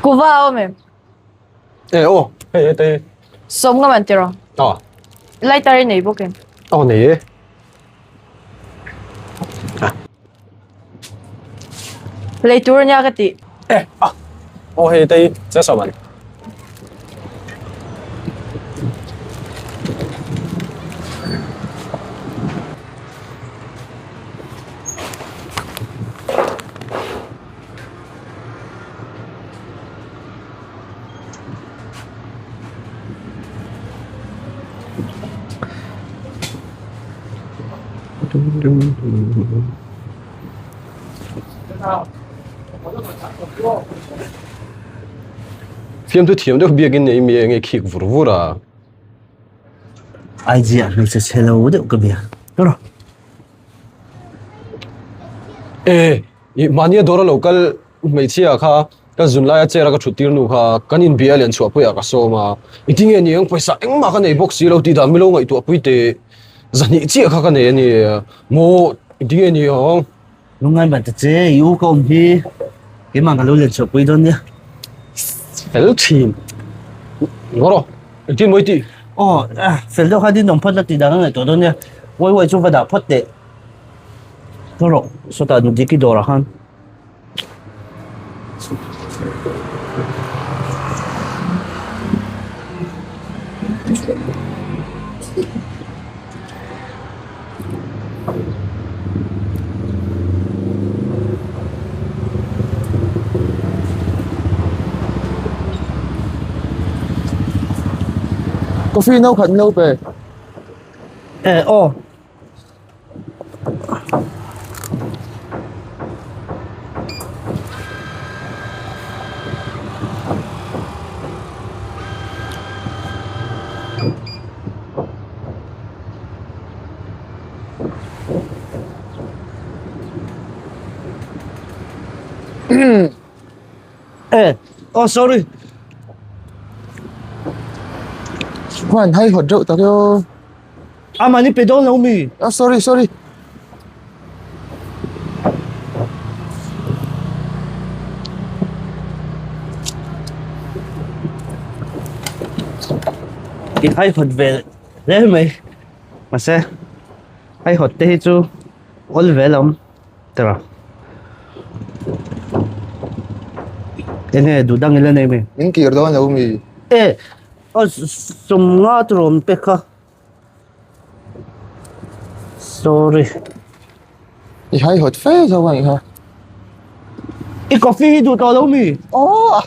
Kuva a awm em? E aw, hei hei te. Sawm nga man tiraw? A. Lighter i nei bawk em? Aw nei e. Lei tur ania ka tih. E a. Aw hei te che sawm an. Fiamthu thiam deuh biakin nei mi enge khik vur vur a. IG ah hmeichhe chhe lo deuh ka bia. Tawrh. E I mahnia dawra lo kal hmeichhia kha ka zun laia chair a ka thut tir nu kha kan inbia lian chhuah puiah ka sawm a, i tinge ni ang pawisa engmah ka nei bawk si lo tih dan milo ngaihtuah pui teh zahnih chiah kha ka nei a ni maw i tinge ni ang. Lungngai ban ta che i u ka awm hi keimah ka lo lian chhuah pui dawn nia. Fel thin. Ngaw rawh engtin maw i tih? Aw fel deuh khan in awm phawt la tih dan a ngaihtuah dawn nia uai uai chu va dah phawt teh. Ka rawh sawtah Nudiki dawrah khan. Coffee no khat no pe. Eh aw. Eh, oh sorry. Khoan hai hot reuh tak eo. A mahni pe dawn lo mi? Ah sorry sorry. I haihawt ve hle mai. Mahse haihawt te hi chu awl ve lo tira. Enge duh dang ila nei mi? Min kir dawn lo mi? E sawmnga tur awm te kha. Sorry. I hai hot fe zo a nih kha. I coffee hi duh tawh lo mi? Aw.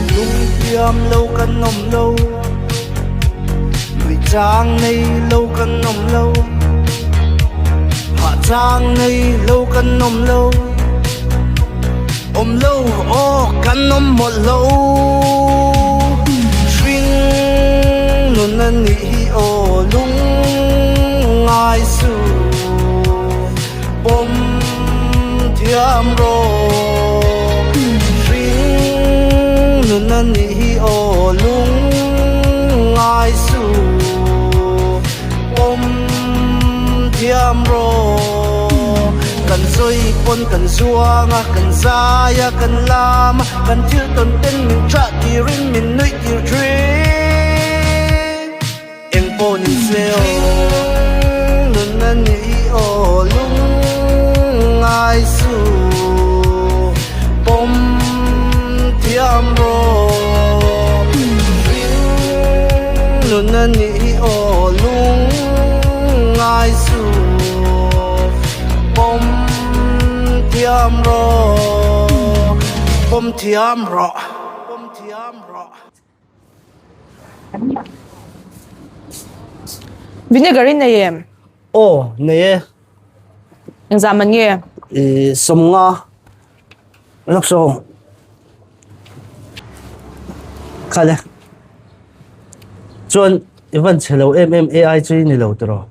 Lungtiam lo kan awm lo Lui chang nei lo kan awm lo Hah chang nei lo kan awm lo Awm lo aw kan awm mawlh lo Hring nun a nih hi aw lung ngai su Pawm thiam rawh Hring nun a nih hi aw lung ngai su Pawm thiam rawh Kan sawi pawn kan zuang a, kan zai a, kan lam a, kan thil tawn ten min chah tirin min nuih tir thin. Eng pawh ni se aw nun a ni aw lung ngai suh pawm thiam rawh. Hring nun a ni aw lung ngai suh pawm thiam rawh pawm thiam rawh pawm thiam rawh. Vinegar in nei em? Aw nei e. Engzah man nge? I sawmnga lak saw khale chuan i van chhe lo em em AI chu i ni lo tiraw?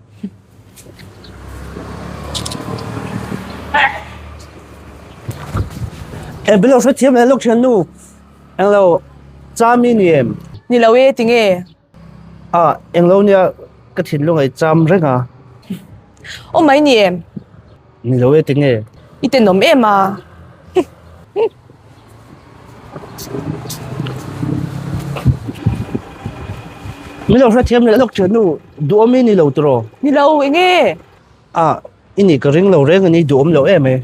E bilo hre thiam leh lawk thian nu. Englo cham i ni em? Ni lo e, tinge? A, englo nia ka thinlung ei cham reng a. Aw mai ni em? Ni lo e, tinge? I tenawm em a. Min lo hre thiam leh lawk thian nu, duhawm i ni lo tiraw? Ni lo, enge? A, i nih ka ring lo reng a ni, duhawm lo em e.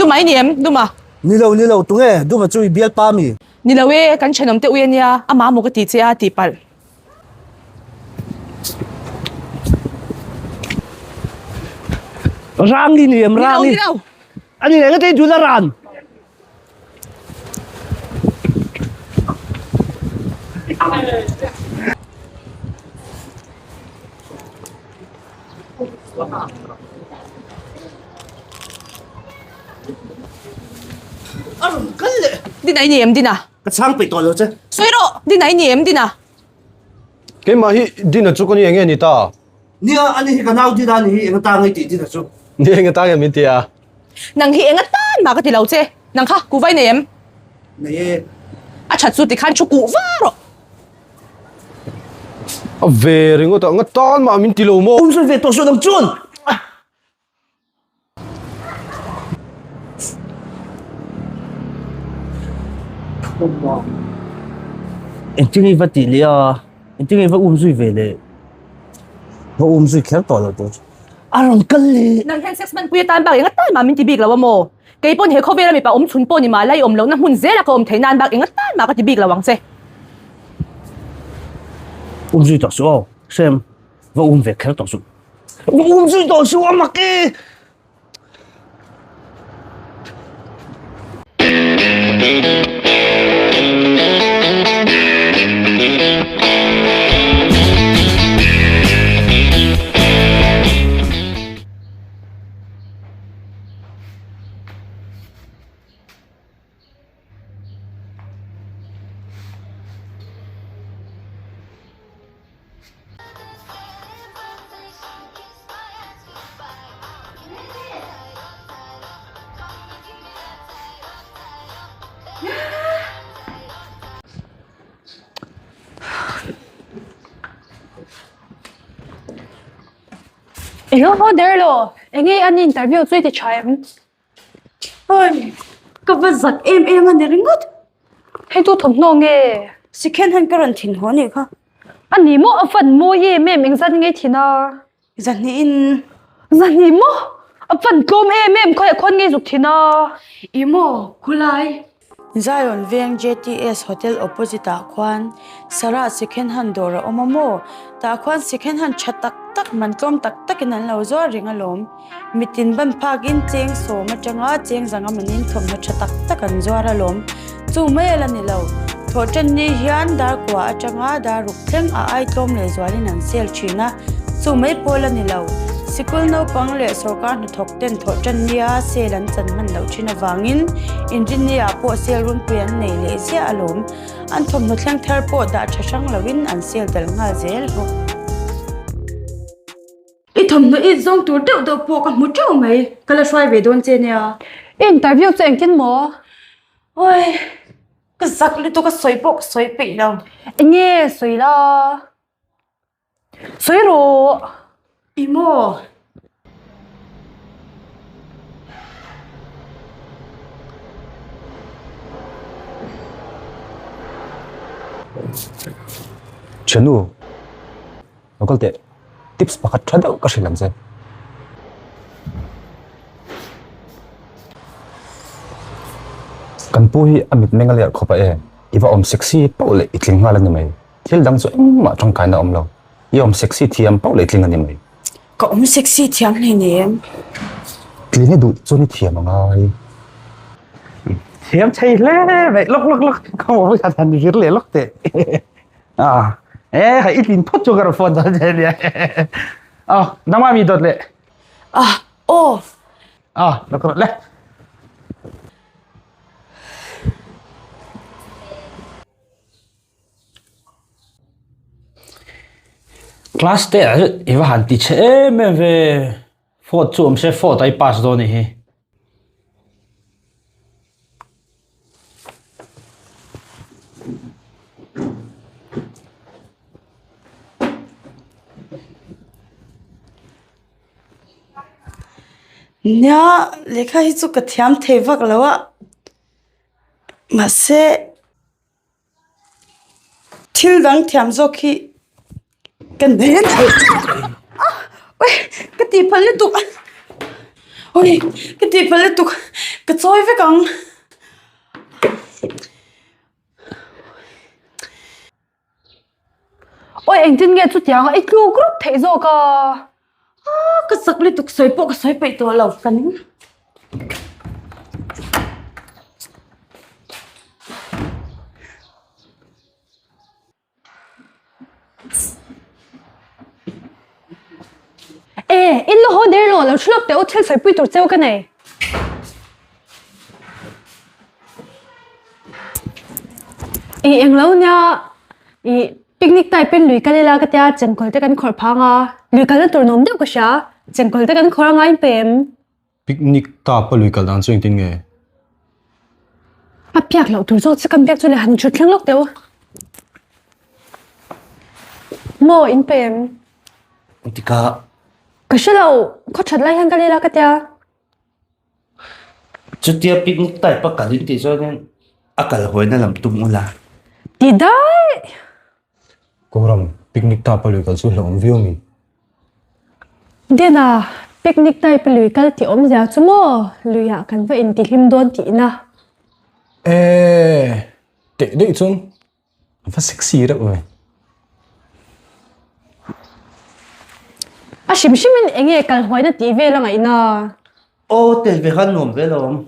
Duma i ni em? Duma? Ni lo, ni lo, tunge? Duma chu i bialpa mi? Ni lo e, kan thenawm te ui a nia, amah maw ka ti che a, tih palh. Rang i ni em? Rang i? Ni lo, ni lo. A ni leh, engati dun a ran? A rawn kal leh. Dina i ni em Dina? Ka chhang peih tawh lo che. Sawi rawh, Dina i ni em Dina? Keimah hi Dina chu ka ni enge ni ta? Nia, ani hi ka nau Dina a ni hi, eng atang ei tih Dina chu. Nia, eng atang em min ti a? Nang hi eng atan mah ka ti lo che. Nang kha, kuh vai nei em? Nei e. A that chu tikhan thu kuh va rawh. A ve ringawt a, eng atan mah min ti lo maw? Awm sawi ve tawh suh nang chuan. Engtin nge i va tih leh a? Engtin nge i va um zui ve leh? Va um zui kher tawh lo tur chu. A rawn kal leh. Nang hian sex hmanpui atan bak enga tan mah min ti bik lo a maw? Kei pawn he khawvela mipa awm chhun pawh ni mah la i awm lohna hmun zela ka awm theih nan bak enga tan mah ka ti bik lo ang che. Um zui tawh suh aw, Hrem, va um ve kher tawh suh. Va um zui tawh suh a mak e! Eng ho der lo, enge an interview chu i ti tha em? Oi, ka va zak em em a ni ringawt. Hei tu thawmhnaw nge? Second hand ka rawn thin haw anih kha. A ni maw a fan mawi em em engzat nge thin a? Zahnih in. Zahnih maw? A fan tlawm em em khawiah khawn nge zuk thin a? I maw khulai? Zion veng JTS Hotel opposite ah khuan Sarah second hand dawr a awm a maw? Tah khuan second hand tha tak tak man tlawm tak takin an lo zuar reng alawm. Mitin ban phakin cheng sawm atanga cheng zanga manin thawmhnaw tha tak tak an zuar alawm. Chu mai a la ni lo. Thawhtan ni hian dar kua atanga dar ruk thleng a ai tlawm leh zualin an sel thin a, chu mai pawh la ni lo. Sikul naupang leh sorkar hnathawk ten thawhtan nia sel an chan hman loh thin avangin inrinni ah pawh sel runpui an nei leh ziah alawm. An thawmhnaw thleng thar pawh dah tha hrang loin an sel tel nghal zel bawk. I thawmhnaw it zawng tur deuh deuh pawh ka hmu teuh mai, ka la hruai ve dawn che nia. I interview chu engtin maw? Oi, ka zak lutuk a sawi pawh ka sawi peih lo. Enge sawi la? Sawi rawh. I maw? Thiannu, lo kal teh. Tips pakhat tha deuh ka hrilh ang che. Kan pu hi a mitmeng a lerh khawp a e, i va awm sexy pauh leh i tling nghal a ni mai. Thil dang chu engmah tangkaina a awm lo. I awm sexy thiam pauh leh i tling a ni mai. Ka awm sexy thiam hle ni em? Tling i duh chuan i thiam a ngai. Thiam thei hle mai, lawk lawk lawk, ka mawh khat han vir leh lawk teh. À, ê, hei i tlin phawt chu ka rawn phone dawn che nia. À, nangmah mi dawt leh. À, aw. À, lo ka rawh le. Class te ah i va han ti chhe em em ve. Fourth chu awm se fourth ah i pass dawn anih hi. Nia lehkha hi chu ka thiam thei vak lo a mahse thil dang thiam zawk hi ka nei a ni ah ka tih palh lutuk awi ka tih palh lutuk ka chawi vek ang. Awi engtin nge chutiang a i tluk rup theih zawk a? Ah ka chak lutuk sawi pawh ka sawi peih tawh lo ka ning. E in lo haw der lo lo thu lawk teh u thil sawi pui tur cheu ka nei. I eng lo nia i picnic type in lui kal ila ka tia chengkawl te kan khawrh phang a lui kalna tur nuam deuh ka hria chengkawl te kan khawrh a ngai pem. Picnic type a lui kal dan chu engtin nge? A piak loh tur zawk chu kan biak chu le han thut thleng lawk teh u. Maw in pem. Engtikah? Ka hre lo khaw that lai hian kal ila ka tia. Chutia picnic type a kal in tih chuanin a kal huaina lam tum ula. Ti daih! Koram, picnic type a lui kal chu hlauhawm viau mi? Dena, picnic type a lui kal tih awmzia chu maw luiah kan va intihlim dawn tihna. Eee, teh daih chuan A va sexy reuh ve. A hrim hrim in enge kal huaina tih vel a ngaihna. Aw tel ve khan nuam ve lo ang.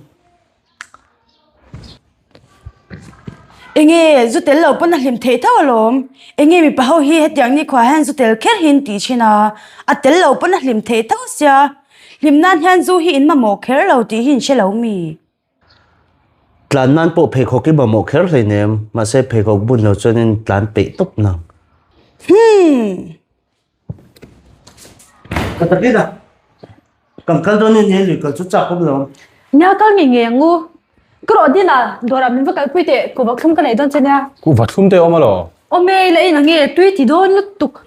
Enge zu tel lo pawn a hlim theih tho alawm. Enge mipa ho hi hetiang nikhua hian zu tel kher hi an tih thin a, a tel lo pawn a hlim theih tho sia. Hlim nan hian zu hi in mamawh kher lo tih hi in hre lo mi? Tlan nan pawh pheikhawk i mamawh kher hleinem, mahse pheikhawk bun lo chuanin tlan peih tawp nang. Hmm. Ka takin a, kan kal dawn in he lui kal chu chak awm lo. Nia kal ngei ngei ang u. Ka rawh din a, dawrah min va kalpui teh, kuhva thlum ka nei dawn che nia. Kuhva thlum te awm alaw? Awm e, ila in ange, tui ti dawn lutuk.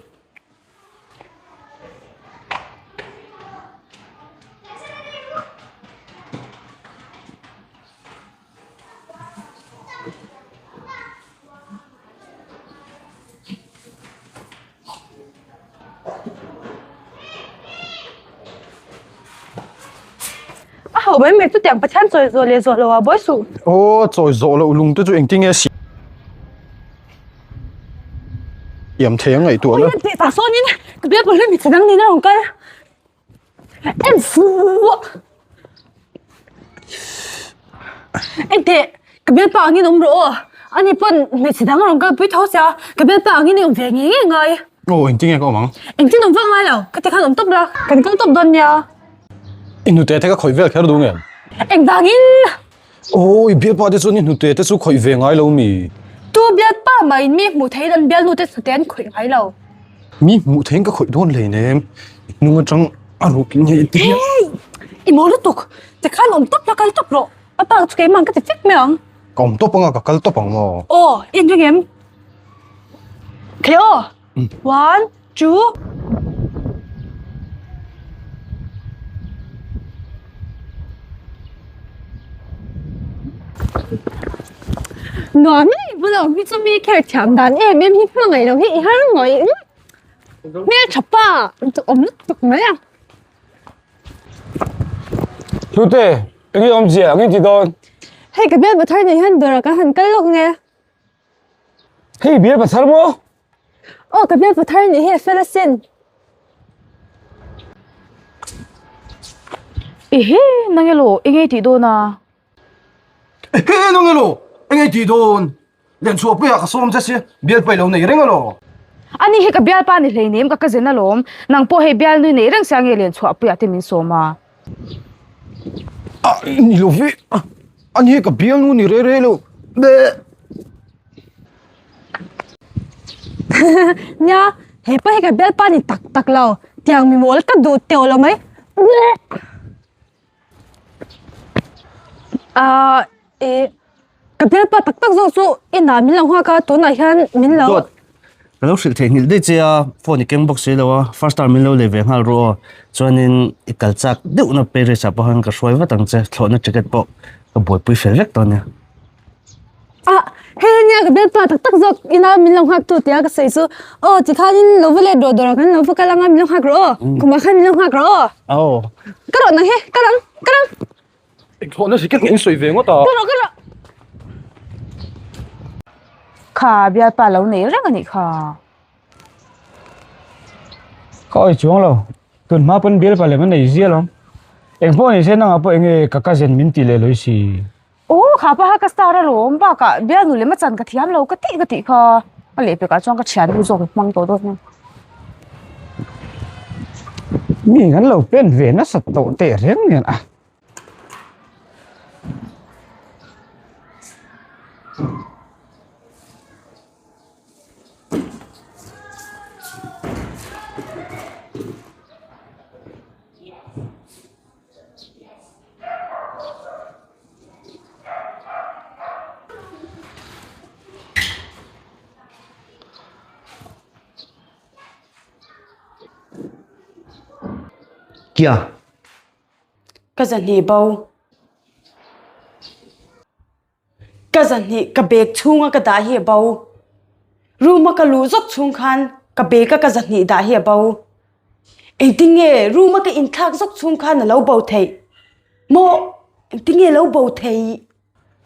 A ho mai mai chutiang Pathian chawi zawh leh zawh lo ah buai suh. Aw chawi zawh loh lung te chu engtin nge si Iam thei ang ngaihtuah la. Ui tih tah sawnin ka bial pawh hlui mi chhedang niin a rawn kal. En fuh. Enteh ka bialpa angin awm rawh aw. Ani pawn hmeichhe dang a rawn kal pui tho sia ka bialpa angin i awm ve ngei ngei ngai. Aw engtin nge ka awm ang? Engtin awm vak ngai lo ka ti khan awm tawp la kan kal tawp dawn nia. I hnute te ka khawih vel kher duh ngem? Engvangin? Aw, i bialpa te chuan i hnute te chu khawih ve ngai lo mi? Tu bialpa mah in mi hmuh theiin an bialnu te hnute an khawih ngai lo. Mi hmuh theiin ka khawih dawn hleinem, i hnung atang a ruk in hei ti hian. Hey! I maw lutuk, tikhan awm tawp la kal tawp rawh, a pa chu keimah ka ti fek mai ang. Ka awm tawp anga ka kal tawp ang maw? Aw, i inring em? Khe aw, one, two. Nuam i bulah awm hi chu mi kher thiam dan em em hi hmangaih loh hi i har ngawih ngawt. Hmeltha pa awm lutuk mai a. Hlute, enge awmzia, enge ti dawn? Hei ka bialpa thar nen hian dawrah kan han kal lawk nge. Hei bialpa thar maw? Aw ka bialpa thar nih hi a fel asin. Ehe nang elaw enge tih dawn a? Ehe nang elaw enge tih dawn? Lianchhuah puiah ka sawm che si bialpa i lo nei reng alaw? Ani hi ka bialpa ni hleinem ka cousin alawm nang pawh hei bialnui nei reng sia nge Lianchhuah puiah te min sawm a? A ni lo ve ani hi ka bialnu ni re re lo be. Nia. Hepa hi ka bialpa ni tak tak lo. Tiang mi mawl ka duh teuh lo mai. Ah, e ka bialpa tak tak zawk chu inah min lo nghak a, tunah hian min lo. Dawt, ka lo hrilh theih nghilh daih che a, phone i keng bawk si lo a, first time min lo lei ve nghal rawh aw, chuanin i kal chak deuhna Paris ah pawh khan ka hruai vat ang che, thlawhna ticket pawh ka buaipui fel vek dawn nia. Ah, hei ania ka bialpa tak tak zawk ina min lo nghak tu tia ka sawi chu aw tikhanin lo va let rawh dawrah khan lo va kal anga min lo nghak rawh aw khumah khan min lo nghak rawh aw. Aw. Ka rawh nang he, ka rang, ka rang. Engthlawhna ticket in sawi ve ngawt a. Ka rawh, ka rawh. Kha bialpa lo nei reng anih kha. Ka awi chuang lo, tun hma pawn bialpa lem a nei zia lawm. Engpawh ni se nangah pawh enge ka cousin min ti leh lawi si. Aw kha paha ka star alawm bakah bialnu lem a chan ka thiam lo ka tih ka tih kha a lehpekah chuan ka thiannu zawk in hmang tawh dawn nia. Mi kan lo pen ve nasa tawh teh reng nen a. Kia. Ka zahnih bo. Ka zahnih ka bag chhunga ka dah hi a bo. Room a ka luh zawk chhung khan ka bag a ka zahnih dah hi a bo. Engtin nge room a ka inthlak zawk chhung khan a lo bo theih? Maw? Engtin nge a lo bo theih?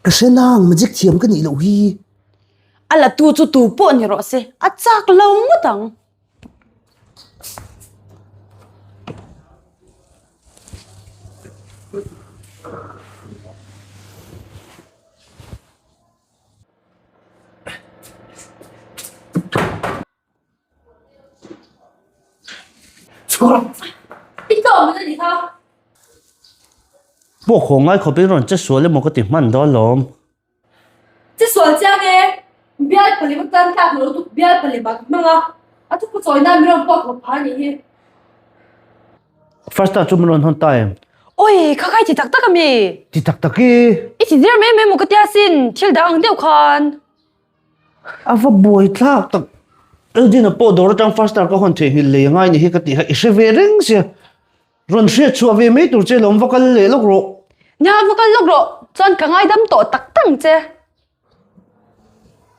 Ka hre nang, magic thiam ka nih loh hi. A la tu chu tu pawh ni rawh se, a chak lo ngawt ang. Pawh khaw ngai khawpin rawn che sual emaw ka ti hman dawn lawm. Che sual chiang e, bial palim atan tlak lo lutuk bial palim ah ka hmang a, a thupu chawi nan min rawn puak lo phah a nih hi. First ah chu min rawn hawn ta em? Oi, kha kha i ti tak tak ami? Ti tak tak i. I ti zir mai mai maw ka tia sin, thil dang ang deuh khan. A va buai thlak tak. Eldin-a pawh dawr atang first star ka hawn theihnghilh lei angai ni hi ka tih kha i hre ve reng sia. Rawn hriat chhuah ve mai tur che lawm va kal leh lawk rawh. Nia va kal lawk rawh chuan ka ngaidam tawh tak tak ang che.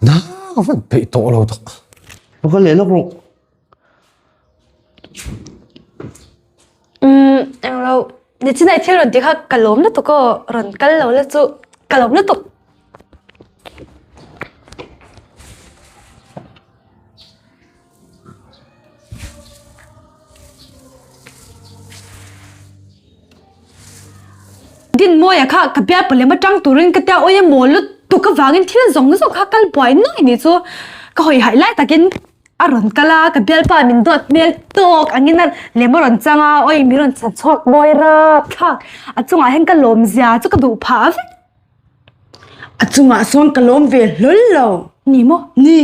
Na ka van peih tawh lo tak. Va kal leh lawk rawh. Umm englo nichinai thil rawn tih kha ka lawm lutuk aw rawn kal lo la chu ka lawm lutuk. Dinmawia kha ka bial palem atang turin ka tia awi a mawl lutuk avangin thil zawng zawng kha kal buai nuai ni chu ka hawi haih lai takin a rawn kal a ka bialpa min duat hmel tawk angin a lem a rawn chang a awi min rawn chhan chhuak mawi rapthlak a chungah hian ka lawm zia chu ka duh phah vek. A chungah sawn ka lawm ve hlawl lo. Ni maw? Ni.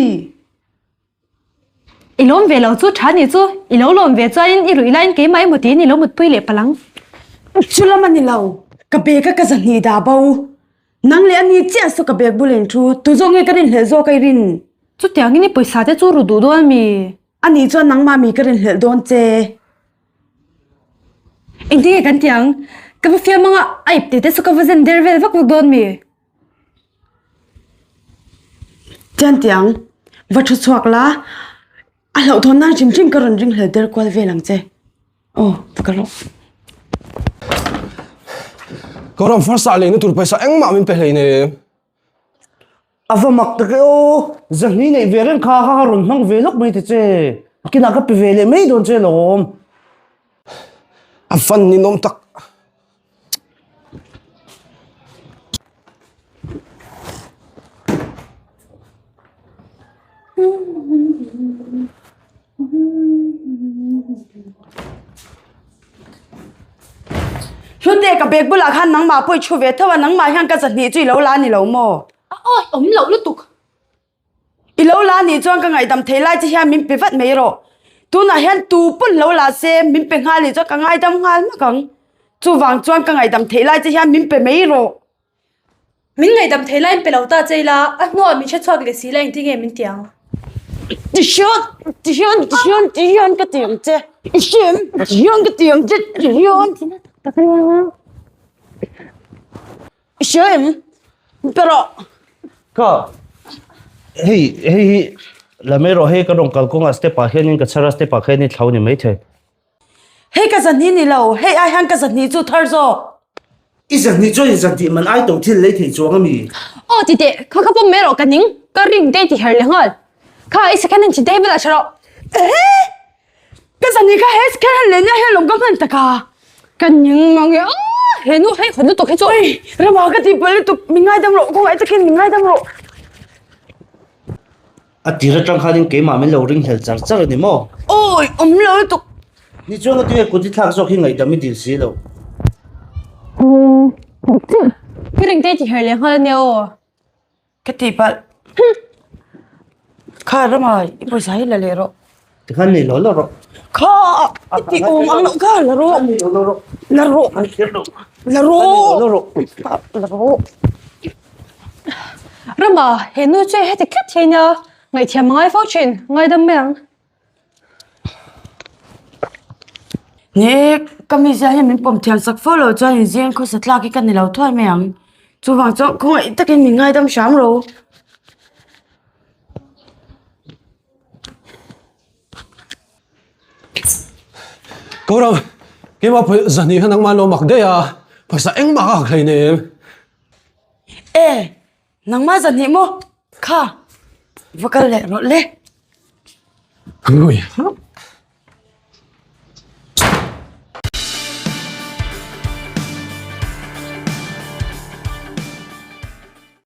I lawm ve lo chu tha ni chu, i lo lawm ve chuanin i ruih laiin keimah emaw tiin i lo mutpui leh palh ang. Chu lam a ni lo, ka bag a ka zahnih dah bo. Nang leh a ni chiah saw ka bag bul in thu, tu zawk nge ka rinhlelh zawk a i rin? Chutiangin i pawisa te chu ru duh dawn a mi? A nih chuan nangmah mi ka rinhlelh dawn che. Engtin nge kan ti ang? Ka va fiam anga a ipte te chu ka va zen der vel vak vak dawn mi? Tian tiang, va thu chhuak la, a hlauhthawn nan hrim hrim ka rawn ring hlel der kual vel ang che. Aw, va ka rawh. Ka rawn first ah leina tur pawisa engmah min pe hleinem. A va mak tak e aw, zahni neih ve reng kha kha rawn hmang ve lawk mai ta che. Kinah ka pe ve leh mai dawn che lawm. A van ninawm tak. Hlute ka bag bulah khan nangmah pawh i thu ve tho a, nangmah hian ka zahnih chu i lo la ni lo maw? A awi awm loh lutuk. I lo la nih chuan ka ngaihdam thei lai che hian min pe vat mai rawh. Tunah hian tu pawn lo la se min pe nghal nih chuan ka ngaidam nghal hmak ang. Chuvang chuan ka ngaihdam theih lai che hian min pe mai rawh. Min ngaihdam theih laiin pe lo ta che ila, a hnuah min hre chhuak leh si la engtin nge min ti ang? Ti hian, ti hian, ti hian, ti hian ka ti ang che. I hria em? Ti hian ka ti ang che, ti hian. I hria em? Min pe rawh. Ka, hei, hei hi la mai rawh, hei ka rawn kal kawngah step ah hianin ka chhar a, step ah khianin thlau ni maithei. Hei ka zahnih ni lo, hei ai hian ka zahnih chu thar zawk. I zahnih chuan i zahnih man ai to thil lei thei chuang a mi? Aw ti teh, kha kha pawm mai rawh ka ning, ka ring te ti her leh nghal. Kha i second hand chin te hi va dah tha rawh. Ehe! Ka zahnih kha he second hand leh nia hian lawm ka hman tak a. Ka ning mang e, aw he nu hei khawn lutuk hi chu. Oi! Rama ka tihpalh lutuk, min ngaidam rawh, khawngaih takin min ngaidam rawh. A tir atang khanin keimah min lo ringhlel char char a ni maw? Awi, awm lo lutuk. Ni chuan ka tinge kut i thlak zawk hi ngaihdam i dil si lo. Ka ring te ti her leh nghal a nia aw. Ka tih palh. Kha Rama, i pawisa hi la leh rawh. Tikhan nei lo la rawh. Kha, i ti awm ang loh kha, la rawh. La rawh. La rawh. La rawh. La rawh. La rawh. Rama, he nu chu heti tlat hi nia, ngaihthiam a ngai fo thin, ngaidam mai ang. Ni, ka mizia hi min pawm thiam sak fo lo chuan inzing khawsa tlak hi ka ni lo thuai mai ang. Chuvang chuan khawngaih takin min ngaidam hram ro. Koram, keimah pawisa zahnih kha nangmah lo mak daih a, pawisa engmah ka hak hleinem. E, nangmah zahnih maw? Kha, va kal leh rawh le. Ui.